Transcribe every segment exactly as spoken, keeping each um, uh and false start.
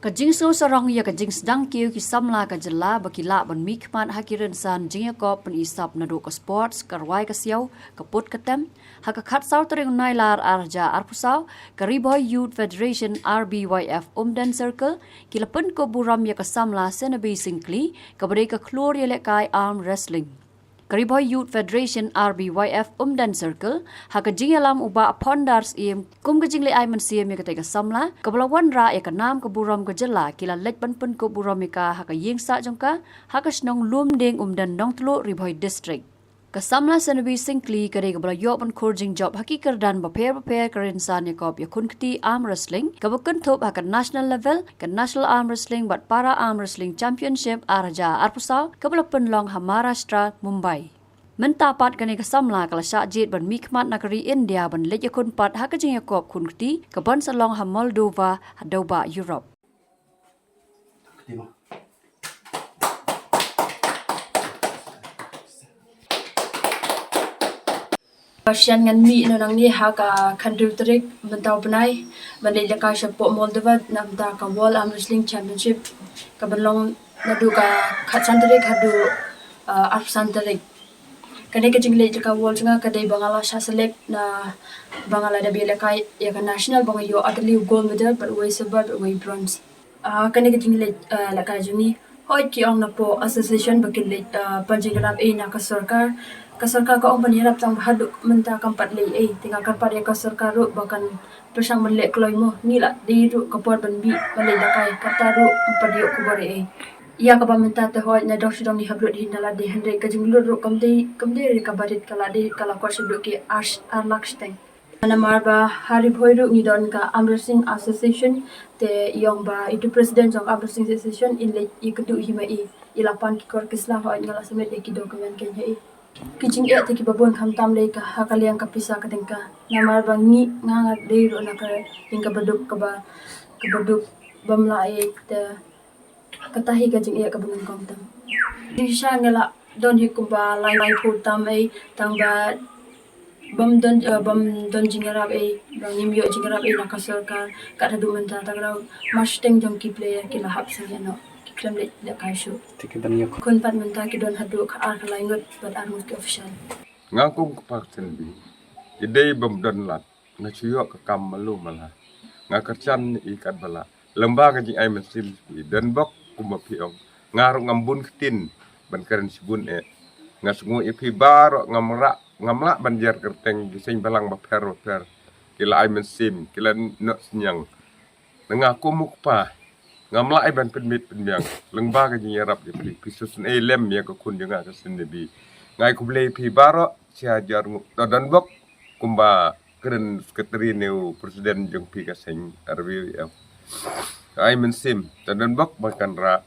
Ka jingsngew sarong ïa ka jingsdang kiew ki samla ka jylla ba ki lah ban mihkhmat ha ki rynsan jingïakop pyni sap naduh ka sports, ka rwai ka siaw, ka put ka tem, ha ka khatsaw tarik u Nailar ar hajar arphew saw, ka Ri Bhoi Youth Federation R B Y F Umden Circle, ki la pynkup burom ïa ka samla Senabi Syngkli, kaba dei ka khlur ïalehkai arm wrestling. Ka Ri Bhoi Youth Federation R B Y F Umden Circle, ha ka jingïalam u Bah Phondar Syiem, kum ka jingleit ai mynsiem ïa katei ka samla, kaba la wanrah ïa ka nam ka burom ka jylla, ki la leit ban pynkup burom ïa ka ha ka ïing sah jong ka, ha ka shnong Lumdieng Umden Nongtluh Ri Bhoi District. Ka samla Senabi Syngkli ka dei kaba la ïoh ban khur jingjop ha ki kyrdan bapher bapher ka rynsan ïakop ïakhun kti arm wrestling, kaba kynthup ha ka national level, ka National Arm Wrestling bad Para Arm Wrestling Championship ar hajar arphew saw, kaba la pynlong ha Maharashtra, Mumbai. Mynta pat kane ka samla ka la shah jied ban mihkhmat na ka ri India ban leit ïakhun pat ha ka jingïakop khun kti, kaban sa long ha Moldova, ha dewbah Europe. Shen ngan mih na nangne ha ka khathynriew tarik mynta u bnai, ban leit lehkai shapoh Moldova na bynta ka World Arm Wrestling Championship, kaban long naduh ka khatsan tarik haduh, ah, arphew san tarik. Kane ka jingleit lehkai World jong nga ka dei ba nga la shah select na ba nga la dep ïalehkai ïa ka national ba nga ïoh artylli u gold medal bad uwei silver bad uwei bronze. Ah, kane ka jingleit, ah, lehkai jong ngi, hooid ki ong napoh association ba kin leit, ah, pynjynjarap ei na ka sorkar. Ka sorkar ka ong ban ïarap tang ba haduh mynta kam pat leh ei. Te nga kyrpad ïa ka sorkar ruh ba kan pyrshang ban leh kloi mo. Ngi la dei ruh ka por ban mih ban leit lehkai, kata ruh ym pat ïoh khubor ei. Ïa kaba mynta te hooid na dong sha dong ngi hap lut hi na lade, hynrei ka jinglut ruh kam dei, kam dei re kaba rit, ka la dei, ka la kot sha duh ki ar, ar lak shiteng. Namar ba ha Ri Bhoi ruh ngi don ka Arm Wrestling Association, te i ong ba itu president jong Arm Wrestling Association in leit ïakynduh hi ma i, i la pan ki kor ki sla, hooid nga la submit ïa ki document kein ha i. Ki jingeh te kiba bun khamtam dei ka ha ka liang ka pisa ka tyngka. Namar ba ngi, nga, nga dei ruh na ka liang kaba duk, kaba, kaba duk bym lah ei, te kata hi ka jingeh kaba nyngkong tam. Jingshisha nga la don hi kumba lai lai phew tam ei, tang ba bym don, eh, bym don jingïarap ei, ba ngim ïoh jingïarap ei na ka sorkar. Kat haduh mynta tang ruh mar shiteng jong ki player ki la hap sngewbha noh, ki khlem leit lehkai shuh. Te ki ban ïa khun pat mynta ki don haduh ka ar ka lai ngut bad ar ngut ki official. Nga kum ka Park Thin Bi, i dei bym don lad, nga shu ïoh ka kam malu mala. Nga kyrchan i katba lah. Lyngba ka jingai mynsiem i, don bok kumba phi ong. Nga ruh ngam bun ktien ban kren shibun eh. Nga sngew ïa phi baroh, ngam rah, ngam lah ban jer kyrteng, ki seng balang bapher bapher ki la ai mynsiem, ki la noh synñiang. Na nga kum u kpa, ngam lah ei ban pynmih pynbiang lyngba ka jingïarap jong phi. Phi shu sngewlem ïa ka khun jong nga ka Senabi. Nga ai khublei phi baroh shi hajar nguh. To don bok kumba kren secretary ne u president jong phi ka seng R B Y F. Ai mynsiem, to don bok ba kan rah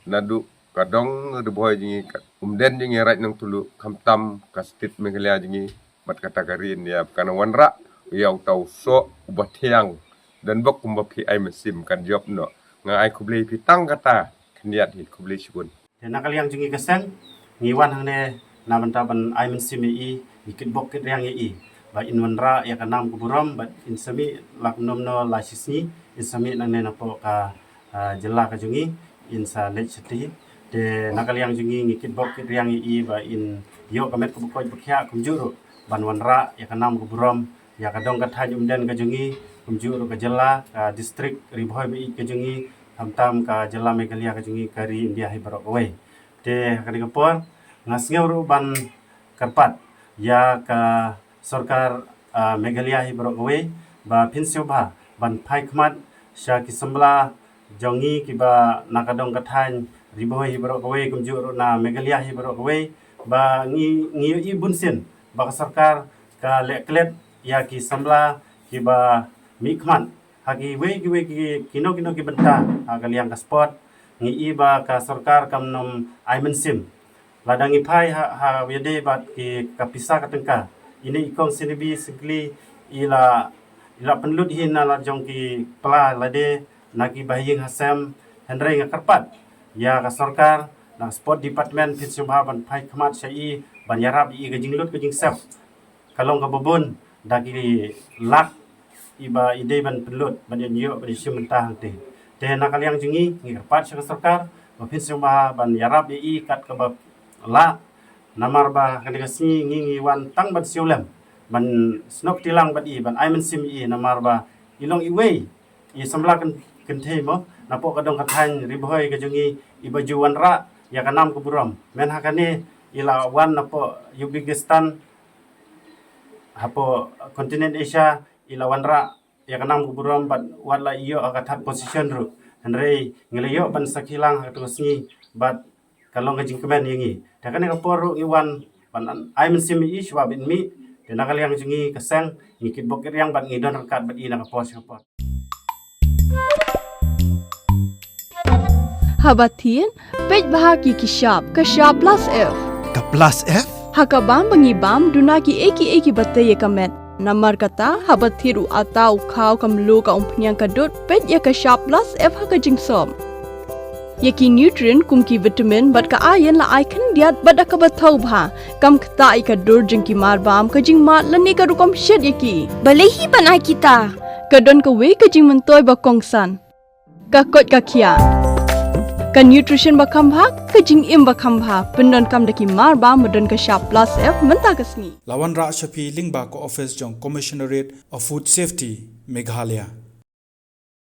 naduh ka dong Ri Bhoi jong ngi, ka Umden jong ngi, Raid Nongtluh, khamtam ka state Meghalaya jong ngi, bad kata ka ri India, ba kan wanrah ïa uta u soh uba thiang. Don bok kumba phi ai mynsiem, kan jop noh. Nga ai khublei phi tang kata khyndiat hi, khublei shibun. Te na ka liang jong ngi ka seng, ngi wan hangne na bynta ban ai mynsiem ïa i, ngi kitbok kitriang ïa i ba in wanrah ïa ka nam ka burom, bad in sa mih la kumno kumno lai shisngi, in sa mih nangne napoh ka, ah, jylla ka jong ngi, in sa leit shatei. Te na ka liang jong ngi ngi kitbok kitriang ïa i ba in ïoh ka met kaba koit ba khiah, kumjuh ruh ban wanrah ïa ka nam ka burom ïa ka dong ka thaiñ Umden ka jong ngi, kumjuh ruh ka jylla, ka district Ri Bhoi ba ïeit ka jong ngi, khamtam ka jylla Meghalaya ka jong ngi, ka ri India hi baroh kawei. Te ha kane ka por nga sngew ruh ban kyrpad ïa ka sorkar, ah, Meghalaya hi baroh kawei ba phin sngewbha ban phai khmat sha ki samla jong ngi kiba na ka dong ka thaiñ Ri Bhoi hi baroh kawei, kumjuh ruh na Meghalaya hi baroh kawei, ba ngi, ngi ïohi bunsien ba ka sorkar ka leh klet ïa ki samla kiba mih khmat ha kiwei kiwei ki, kino kino ki bynta ha ka liang ka sport. Ngi i ba ka sorkar kam nym ai mynsiem. Lada ngi phai ha, ha ïadei bad ki, ka pisa ka tyngka, ine i kong Senabi Syngkli i la, i la pynlut hi na la jong ki pla lade, na ki bahaïing hasem. Hynrei nga kyrpad ïa ka sorkar, na sport department, phin sngewbha ban phai khmat sha i ban ïarap ïa i, ka jinglut ka jingsep ka long kaba bun, da ki lak iba i dei ban pynlut ban ïoh ban ïashim bynta hangtei. Te na ka liang jong ngi ngi kyrpad sha ka sorkar ba phin sngewbha ban ïarap ïa i kat kaba lah. Namar ba kane ka sngi ngi ngi wan tang ban siew lem ban snoh kti lang bad i, ban ai mynsiem ïa i, namar ba i long iwei i samla kynthei mo napoh ka dong ka thaiñ Ri Bhoi ka jong ngi iba ju wanrah ïa ka nam ka burom. Mynha kane i la wan napoh Uzbekistan, hapoh continent Asia, i la wanrah ïa ka nam ka burom bad wat la ïoh ha ka third position ruh. Hynrei ngi la ïoh ban sakhi lang ha kato ka sngi bad ka long ka jingkmen ïa ngi. Te kane ka por ruh ngi wan ban ai mynsiem ïa i shuwa ban mih. Te na ka liang jong ngi ka seng ngi kitbok kitrwiang bad ngi don ryngkat bad i na ka por sha ka por. Haba thied, peit bha ki ki shap, ka shap plus F. Ka plus F? Ha ka bam ba ngi bam, duna ki ei ki ei kiba tei ïa ka met. Namar kata, haba thied u atta, u khaw, ka mluh, ka umphniang, ka dud, peit ïa ka shap plus F ha ka jingsop. Ïa ki nutrient kum ki vitamin bad ka iron la ai khyndiat bad da kaba thaw bha. Kam ktah ïa ka dur jong ki marbam, ka jingmad lane ka rukom shet ïa ki. Balei hi ban ai kita? Ka don kawei ka jingmyntoi ba kongsan. Ka koit ka khiah. Ka nutrition ba kham bha, ka jingim ba kham bha. Pyndonkam da ki marbam ba don ka shap plus F mynta ka sngi. La wanrah sha phi lyngba ka office jong Commissionerate of Food Safety, Meghalaya.